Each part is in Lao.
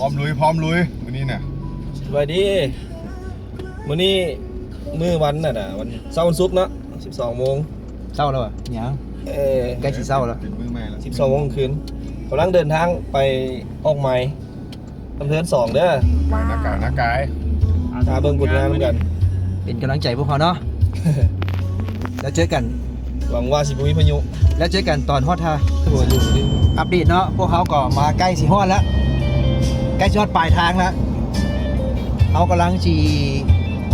ພ້ອມລຸຍ ພ້ອມລຸຍ ມື້ນີ້ນະ. ສະບາຍດີ ມື້ນີ້ມື້ວັນນັ້ນນະ ວັນເສົາ ວັນສຸກເນາະ ສິບສອງໂມງ. ເຊົ້າແລ້ວຫວາ? ຍັງ ເອີ ໃກ້ຊິເຊົ້າແລ້ວ ເປັນມື້ໃໝ່ແລ້ວ ສິບສອງໂມງຄືນ. ກຳລັງເດີນທາງໄປອອກໃໝ່ ອຳເພີສອງເດີ ໄປນາກາຍ ນາກາຍ ຫາເບິ່ງຜົນງານນຳກັນ. ເປັນກຳລັງໃຈພວກເຮົາເນາະ ແລ້ວເຈີກັນ. ຫວັງວ່າຊິບໍ່ມີພາຍຸ. ແລ້ວເຈີກັນຕອນຮອດທ່າ. ອັບເດດເນາະ ພວກເຮົາກໍມາໃກ້ຊິຮອດແລ້ວ ໃກ້ຊິຮອດປາຍທາງແລ້ວ. ເຮົາກຳລັງຊິ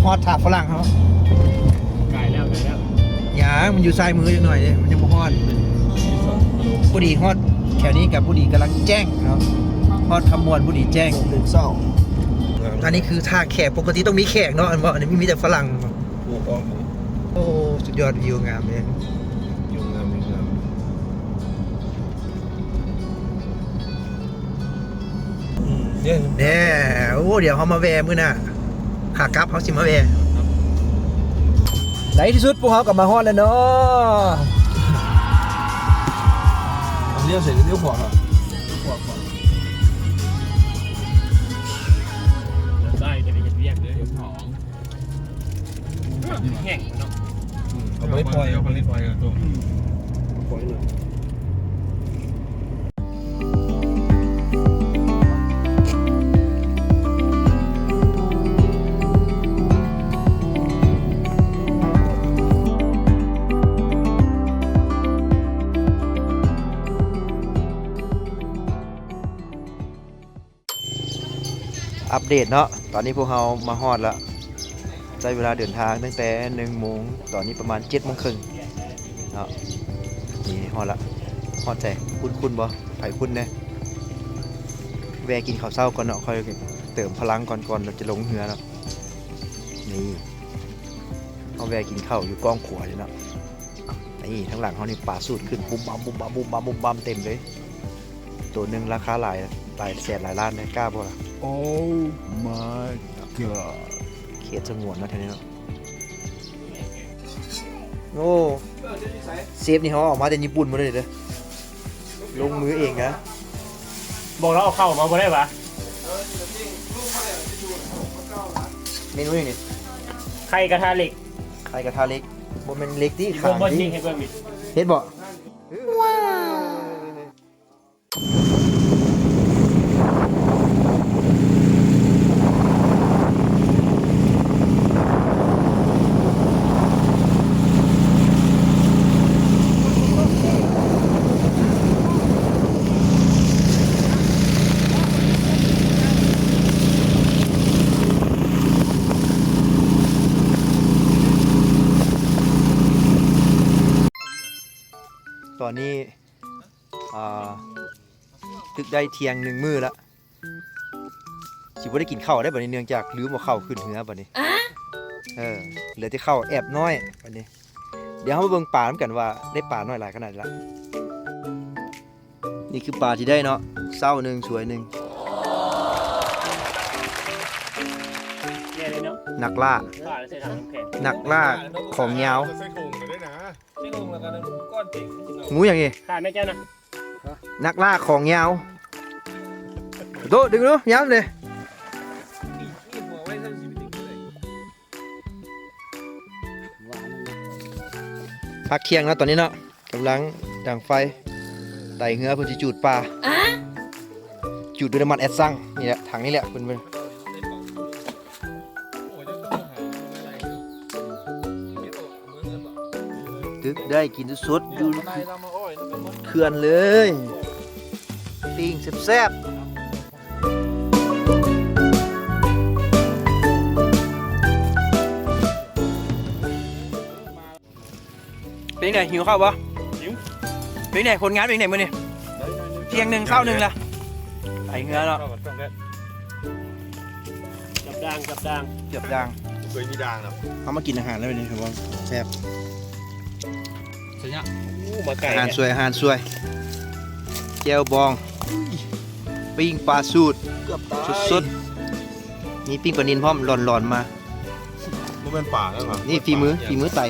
ຮອດທ່າຝຣັ່ງເຮົາ. ໃກ້ແລ້ວ ໃກ້ແລ້ວ. ຍັງ ມັນຢູ່ຊ້າຍມືຈັກໜ້ອຍເດ້ ມັນຍັງບໍ່ຮອດ. ພໍດີຮອດແຖວນີ້ກໍພໍດີກຳລັງແຈ້ງເນາະ ຮອດຄຳມ່ວນພໍດີແຈ້ງ. ອັນນີ້ຄືທ່າແຂກ ປົກກະຕິຕ້ອງມີແຂກເນາະ ອັນບໍ່ ອັນນີ້ມີແຕ່ຝຣັ່ງ. ໂອ້ ສຸດຍອດ ວິວງາມເດ້ ວິວງາມ ວິວງາມ. ອືມ ແດ່ ໂອ້ ດຽວເຮົາມາແວ່ມື້ໜ້າ ຂາກັບເຮົາຊິມາແວ່. ໃນທີ່ສຸດພວກເຮົາກໍມາຮອດແລ້ວເນາະ. ລ້ຽວໃສ່ ລ້ຽວຂວາ ຂວາ ຂວາ ຊ້າຍ ແຕ່ໄປເຮັດວຽກເດີ. ແຫ້ງເນາະ ອືມ ເຂົາບໍ່ໄດ້ປ່ອຍ ເຂົາບໍ່ໄດ້ປ່ອຍ ອືມ ປ່ອຍເນາະ. ອັບເດດເນາະ ຕອນນີ້ພວກເຮົາມາຮອດແລ້ວ ໃຊ້ເວລາເດີນທາງຕັ້ງແຕ່ໜຶ່ງໂມງ ຕອນນີ້ປະມານເຈັດໂມງເຄິ່ງເນາະ. ນີ້ຮອດແລ້ວ ຮອດໃສ ຄຸ້ນໆບໍ່? ໃຜຄຸ້ນແດ່? ແວ່ກິນເຂົ້າເຊົ້າກ່ອນເນາະ ຄ່ອຍເຕີມພະລັງກ່ອນ ກ່ອນຈະລົງເຮືອເນາະ. ນີ້ ເຮົາແວ່ກິນເຂົ້າຢູ່ກ້ອງຂວານີ້ເນາະ. ນີ້ທາງຫຼັງເຮົານີ້ປາສູດຂຶ້ນ ບຸ້ມບັ້ມ ບຸ້ມບັ້ມ ບຸ້ມບັ້ມ ບຸ້ມບັ້ມ ເຕັມເລີຍ. ໂຕໜຶ່ງລາຄາຫຼາຍ ຫຼາຍແສນຫຼາຍລ້ານເດ້ ກ້າບໍ່ລະ? Oh my god ເຂດສະຫງວນເນາະແຖວນີ້ເນາະ. ໂອ້ ເຊຟນີ້ເຮົາເອົາມາແຕ່ຍີ່ປຸ່ນໝົດເລີຍເດີ ລົງມືເອງນະ. ບອກລາວເອົາເຂົ້າມາບໍ່ໄດ້ຫວາ? ເມນູຫຍັງນີ້? ໄຂ່ກະທະເຫຼັກ. ໄຂ່ກະທະເຫຼັກ ບໍ່ແມ່ນເຫຼັກຕິ ຂາງຕິ. ເຮັດບໍ່? ຕອນນີ້ ອ່າ ຕຶກໄດ້ທ່ຽງໜຶ່ງມື້ລະ ຊິບໍ່ໄດ້ກິນເຂົ້າໄດ້ບັດນີ້ ເນື່ອງຈາກລືມເອົາເຂົ້າຂຶ້ນເຮືອບັດນີ້. ເອີ ເຫຼືອແຕ່ເຂົ້າແອບນ້ອຍບັດນີ້. ດຽວເຮົາມາເບິ່ງປານຳກັນວ່າໄດ້ປານ້ອຍຫຼາຍຂະໜາດໃດລະ. ນີ້ຄືປາທີ່ໄດ້ເນາະ ເຊົ້າໜຶ່ງ ສວຍໜຶ່ງ. ນັກລ່າ ນັກລ່າຂອງຍາວ. ງູຫຍັງນີ້? ຂາແມ່ເຈົ້ານະ. ນັກລ່າຂອງຍາວ. ໂຕະ ດຶງດູ ຍາວເລີຍ. ພັກທ່ຽງເນາະ ຕອນນີ້ເນາະ ກຳລັງດັງໄຟ ໄຕເຮືອເພິ່ນຊິຈູດປາ. ຈູດດ້ວຍນ້ຳມັນແອັດຊັງ. ນີ້ແຫຼະ ຖັງນີ້ແຫຼະ ເພິ່ນ ຕຶກໄດ້ກິນສົດໆຢູ່ເຂື່ອນເລີຍ ປີ້ງແຊບໆ. ເປັນຈັ່ງໃດ ຫິວເຂົ້າບໍ່? ຫິວ. ເປັນຈັ່ງໃດ ຜົນງານເປັນຈັ່ງໃດມື້ນີ້? ທ່ຽງໜຶ່ງ ເຊົ້າໜຶ່ງລະ ໄປເຮືອເນາະ. ຈັບດ່າງ ຈັບດ່າງ ຈັບດ່າງ. ບໍ່ເຄີຍມີດ່າງນຳ. ເຮົາມາກິນອາຫານແລ້ວນີ້ ຖືວ່າແຊບ. ໂອ້ ມາໄກ ອາຫານສວຍ ອາຫານສວຍ. ແຈ່ວບອງ ປີ້ງປາສູດ ເກືອບຕາຍ ສົດໆ. ມີປີ້ງປານິນພ້ອມ ຫຼອນໆມາ. ບໍ່ແມ່ນປາແລ້ວຫວາ? ນີ້ຝີມື ຝີມືໄຕ.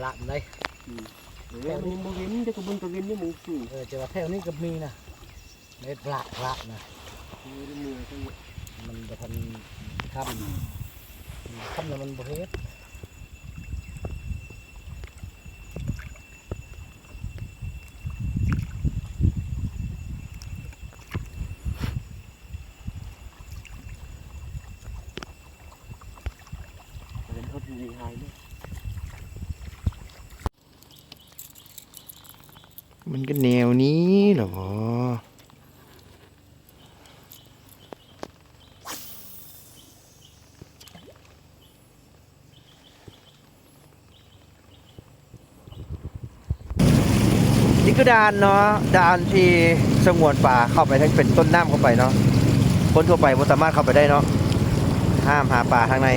ລະໄດ໋. ອືມ ເອີ ມັນຍັງບໍ່ເຫັນ ແຕ່ກໍເບິ່ງຕາເວັນນີ້ມັນຄື ເອີ ແຕ່ວ່າແຖວນີ້ກໍມີນະ ເຮັດລາກລາກນະ. ເອີ ເມື່ອຍ ມັນບໍ່ທັນຄ່ຳ ຄ່ຳແລ້ວມັນບໍ່ເຮັດ. ມັນກໍແນວນີ້ລະບໍ? ນີ້ຄືດ່ານເນາະ ດ່ານທີ່ສະຫງວນປາເຂົ້າໄປ ທັງເປັນຕົ້ນນ້ຳເຂົ້າໄປເນາະ. ຄົນທົ່ວໄປບໍ່ສາມາດເຂົ້າໄປໄດ້ເນາະ ຫ້າມຫາປາທາງໃນ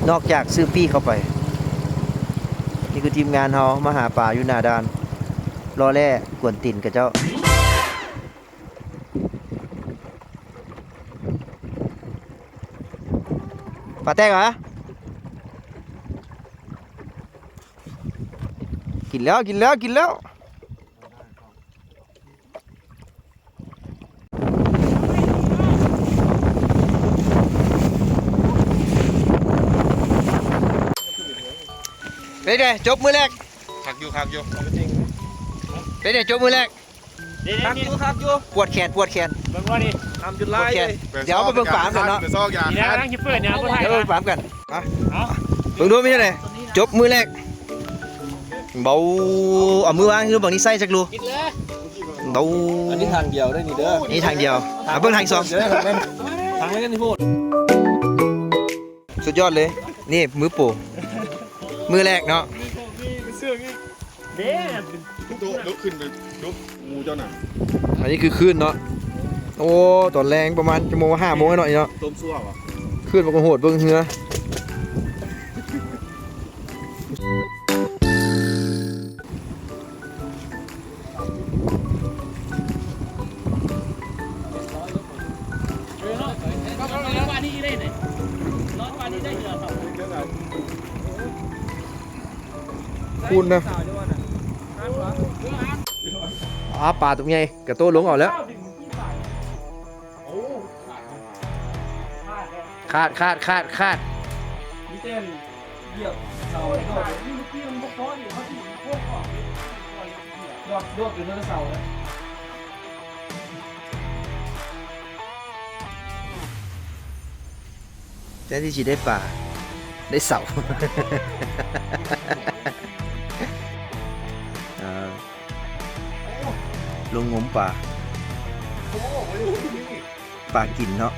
ນອກຈາກຊື້ປີ້ເຂົ້າໄປ. ນີ້ຄືທີມງານເຮົາມາຫາປາຢູ່ໜ້າດ່ານ ລໍແຫຼກວນຕີນຂະເຈົ້າ. ປາແຕກຫວາ? ກິນແລ້ວ ກິນແລ້ວ ກິນແລ້ວ. ເປັນໃດ ຈົບມື້ແລກ? ຄັກຢູ່ ຄັກຢູ່. ເປັນໃດ ຈົບມື້ແລກ? ຄັກຢູ່ ຄັກຢູ່. ປວດແຂນ ປວດແຂນ. ເບິ່ງວ່ານີ້ ອຳຈົນລາຍເລີຍ. ດຽວມາເບິ່ງປາກັນເນາະ ໄປຊອກຢາ. ດຽວເບິ່ງປາກັນ. ມາ ເບິ່ງດູມີແນວໃດ ຈົບມື້ແລກ. ເບົາ ເອົາມືວາງຢູ່ບັງນີ້ໃສ່ຈັກລູ. ເບົາ ອັນນີ້ທາງດຽວໄດ໋ນີ້ເດີ ນີ້ທາງດຽວ. ເອົາເບິ່ງທາງສອງ ທາງນີ້ໂຫດ. ສຸດຍອດເລີຍ ນີ້ມືໂປ ມື້ແລກເນາະ. ເດ້ ລຸກ ລຸກຂຶ້ນໄປ ລຸກ ໝູ່ເຈົ້ານະ. ອັນນີ້ຄືຄື້ນເນາະ. ໂອ້ ຕອນແລງປະມານຊົ່ວໂມງ ຫ້າໂມງໜ້ອຍເນາະ. ຕົ້ມຊົ່ວຫວາ? ຄື້ນມັນກໍໂຫດ ເບິ່ງເຮືອ. ຄູນນະ ອາ ປາຕົວໃຫຍ່ ກະໂຕລົງເອົາແລ້ວ. ຂາດ ຂາດ ຂາດ ຂາດ. ມີແຕ່ຢຽບເສົາ ໂດດ ໂດດ ໂດດໄປເທິງເສົາເລີຍ. ແທນທີ່ຊິໄດ້ປາ ໄດ້ເສົາ. ເອີ ລົງງົມປາ ປາກິນເນາະ.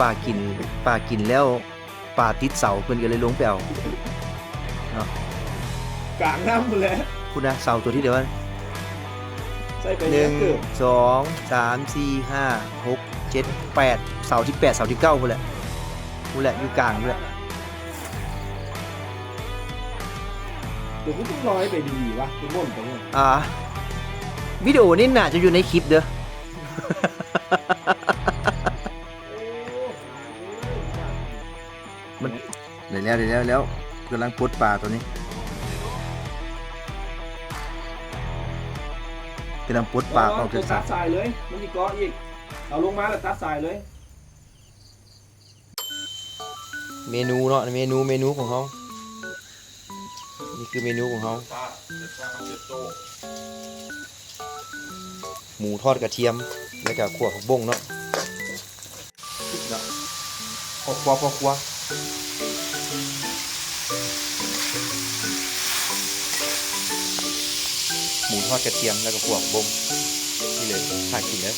ປາກິນ ປາກິນແລ້ວ ປາຕິດເສົາ ເພິ່ນກໍເລີຍລົງໄປເອົາເນາະ ກາງນ້ຳພຸ້ນແຫຼະ. ພຸ້ນນະ ເສົາຕົວທີດຽວ ໃສ່ໄປໜຶ່ງ ສອງ ສາມ ສີ່ ຫ້າ ຫົກ ເຈັດ ແປດ ເສົາທີແປດ ເສົາທີເກົ້າພຸ້ນແຫຼະ ພຸ້ນແຫຼະ ຢູ່ກາງພຸ້ນແຫຼະ. ໂຕຄືຕ້ອງລອຍໄປດີໆວະ ຄືໝົນໄປເລີຍ. ອ່າ ວິດີໂອນີ້ໜ້າຈະຢູ່ໃນຄລິບເດີ. ມັນ ໄດ້ແລ້ວ ໄດ້ແລ້ວ ແລ້ວ ກຳລັງປົດປາຕົວນີ້ ກຳລັງປົດປາອອກຈາກສາຍ ຕັດສາຍເລີຍ ມັນຊິເກາະອີກ ເອົາລົງມາແລ້ວຕັດສາຍເລີຍ. ເມນູເນາະ ເມນູ ເມນູຂອງເຮົາ ນີ້ຄືເມນູຂອງເຮົາ ໝູທອດກະທຽມ ແລ້ວກະຂົ້ວຜັກບົ້ງເນາະ. ເນາະ ພໍ່ຄົວ ພໍ່ຄົວ ໝູທອດກະທຽມ ແລ້ວກໍຂົ້ວຜັກບົ້ງ ນີ້ເລີຍ ຫາກິນເດີ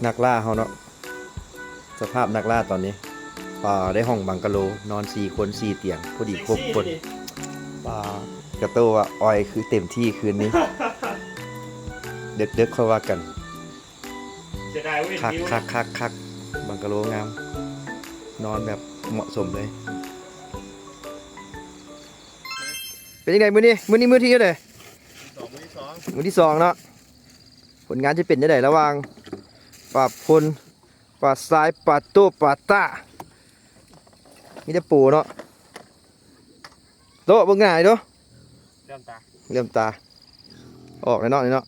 ນັກລ່າເຮົາເນາະ. ສະພາບນັກລ່າຕອນນີ້ ປາໄດ້ຫ້ອງບັງກະໂລ ນອນສີ່ຄົນສີ່ຕຽງ ພໍດີຄົບຄົນ. ປາກະໂຕວ່າ ອອຍຄືເຕັມທີ່ຄືນນີ້ ເດິກໆ ຄ່ອຍວ່າກັນ. ຄັກໆໆໆ ບັງກະໂລງາມ ນອນແບບເໝາະສົມເລີຍ. ເປັນຈັ່ງໃດມື້ນີ້? ມື້ນີ້ມື້ທີເທົ່າໃດ? ມື້ທີສອງ ມື້ທີສອງເນາະ. ຜົນງານຈະເປັນຈັ່ງໃດລະຫວ່າງປາພົນ ປາຊາຍ ປາໂຕ ປາຕາ ມີແຕ່ປູເນາະ. ໂຕ ເບິ່ງໜ້າໃຫ້ດູ ເຫຼື້ອມຕາ ເຫຼື້ອມຕາ ອອກແລ້ວເນາະ ນີ້ເນາະ.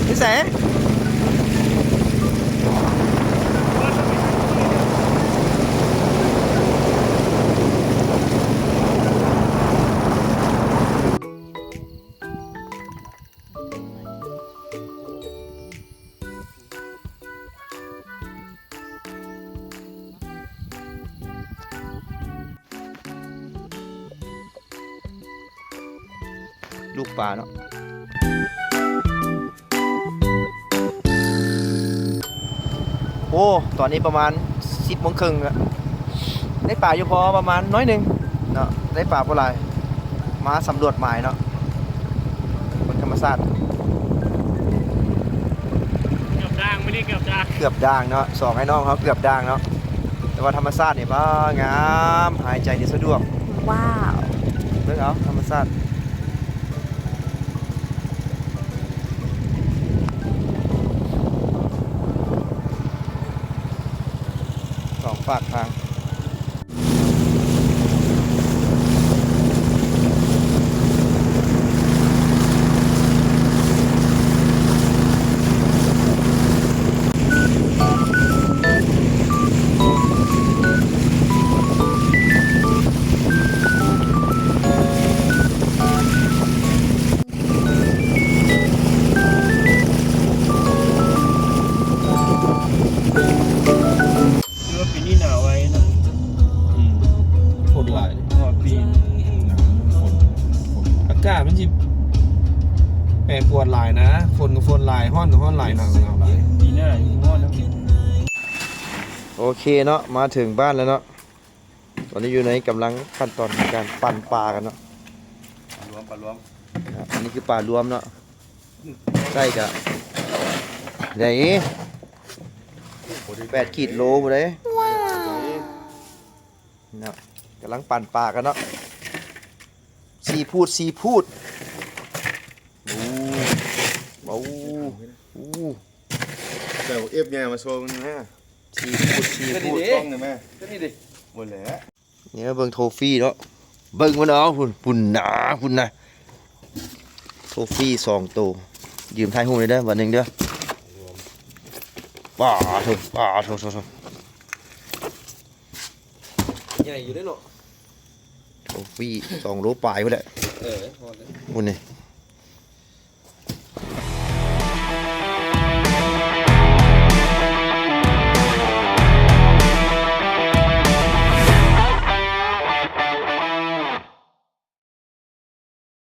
ຢູ່ໃສ? ລູກປາເນາະ. ໂອ້ ຕອນນີ້ປະມານສິບໂມງເຄິ່ງແລ້ວ ໄດ້ປາຢູ່ພໍປະມານໜ້ອຍໜຶ່ງເນາະ ໄດ້ປາບໍ່ຫຼາຍ. ມາສຳຫຼວດໝາຍເນາະ ເບິ່ງທຳມະຊາດ ເກືອບດ່າງ ມື້ນີ້ເກືອບດ່າງ ເກືອບດ່າງເນາະ ສອງອ້າຍນ້ອງເຮົາເກືອບດ່າງເນາະ. ແຕ່ວ່າທຳມະຊາດນີ້ ວ້າ ງາມ ຫາຍໃຈນີ້ສະດວກ. ວ້າວ ເບິ່ງເອົາທຳມະຊາດ ສອງຟາກທາງ. ຄືວ່າປີນີ້ໜາວໄວເນາະ. ອືມ ຝົນຫຼາຍເດ້ ເພາະວ່າປີ ຝົນ ຝົນ ອາກາດມັນຊິແປປວນຫຼາຍນະ ຝົນກໍຝົນຫຼາຍ ຮ້ອນກໍຮ້ອນຫຼາຍ ໜາວກໍໜາວຫຼາຍ. ປີໜ້າຊິຮ້ອນແລ້ວ. ໂອເຄເນາະ ມາເຖິງບ້ານແລ້ວເນາະ. ຕອນນີ້ຢູ່ໃນກຳລັງຂັ້ນຕອນຂອງການປັ່ນປາກັນເນາະ. ປາລວມ ປາລວມ ອ່າ ອັນນີ້ຄືປາລວມເນາະ. ໄດ້ກະ ໄດ້ແປດຂີດໂລພຸ້ນເດ້. ວ້າວ ເນາະ ກຳລັງປັ່ນປາກັນເນາະ. ຊີຟູດ ຊີຟູດ. ໂອ້ ໂອ້ ໂອ້ ແຕ່ເອັບໃຫຍ່ມາໂຊເບິ່ງແດ່. ຊີຟູດ ຊີຟູດ ຕ້ອງນີ້ແມ່ ຕົວນີ້ເດ້ ໝົດແລ້ວ. ນີ້ເບິ່ງໂທຟີເນາະ ເບິ່ງມັນເອົາ ພຸ້ນ ພຸ້ນນາ ພຸ້ນນະ ໂທຟີສອງໂຕ. ຢືມຖ່າຍຮູບໜ່ອຍເດີ ບາດໜຶ່ງເດີ. ປາໂທ້ ປາໂທ້ ໂທ້ ໂທ້ ໃຫຍ່ຢູ່ເດ້ເນາະ. ໂທຟີສອງໂລປາຍພຸ້ນແຫຼະ. ເອີ ພຸ້ນນີ້